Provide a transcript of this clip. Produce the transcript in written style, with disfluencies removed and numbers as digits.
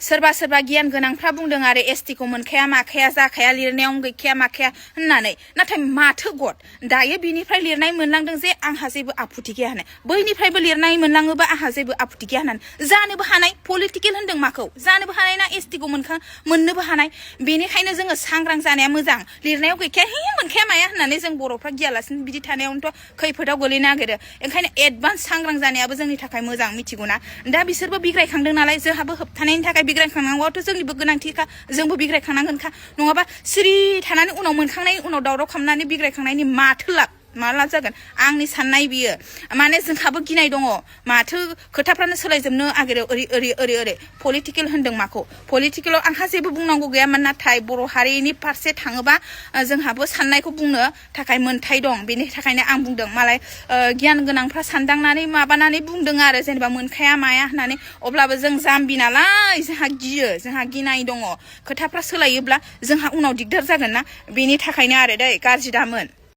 सोरबा सोरबा गियान गोनांफ्रा बुंदों आरो एसटि खौ मोनखाया माखाया जाखाया लिरनायाव गैखाया माखाया होननानै नाथाय माथो गद दायो बिनिफ्राय लिरनाय मोनलांदों जे आंहा जेबो आफुथि गैया होननानै बैनिफ्रायबो लिरनाय मोनलाङोबा आंहा जेबो आफुथि गैया होननानै जानोबो हानाय पलिटिकेल होनदों माखौ जानोबो हानाय ना एसटि खौ मोननोबो हानाय बेनिखायनो जोङो सांग्रां जानाया मोजां लिरनायाव गैखाया मोनखाया माया होननानै जों बर'फ्रा गियालासिनो बिदि थानायावनोथ' खैफोदाव गोलैनो नागिरो ओंखायनो एडभान्स सांग्रां जानायाबो जोंनि थाखाय मोजां मिथिगौना दा बिसोरबो बिग्रायखांदों नालाय जोंहाबो होबथानायनि थाखाय बिग्रायखांनांगौआथ' जोंनिबो गोनांथिखा जोंबो बिग्रायखांनांगोनखा नङाबा सिरि थानानै उनाव मोनखांनायनि उनाव दावराव खालामनानै बिग्रायखांनायनि माथो लाब माला जागोन आंनि साननाय बियो माने जोंहाबो गिनाय दङ माथो खोथाफ्रानो सोलायजोबनो नागिरो ओरै पलिटिकेल होनदों माखौ पलिटिकेलाव आंहा जेबो बुंनांगौ गैयामोन नाथाय बर' हारिनि फारसे थाङोबा जोंहाबो साननायखौ बुंनो थाखाय मोन्थाय दं बेनि थाखायनो आं बुंदों मालाय गियान गोनांफ्रा सानदांनानै माबानानै बुंदों आरो जेनेबा मोनखाया माया होननानै अब्लाबो जों जाम्बि नालाय जोंहा गियो जोंहा गिनाय दङ खोथाफ्रा सोलायोब्ला जोंहा उनाव दिगदार जागोन ना बेनि थाखायनो आरो दै गाज्रि दामोन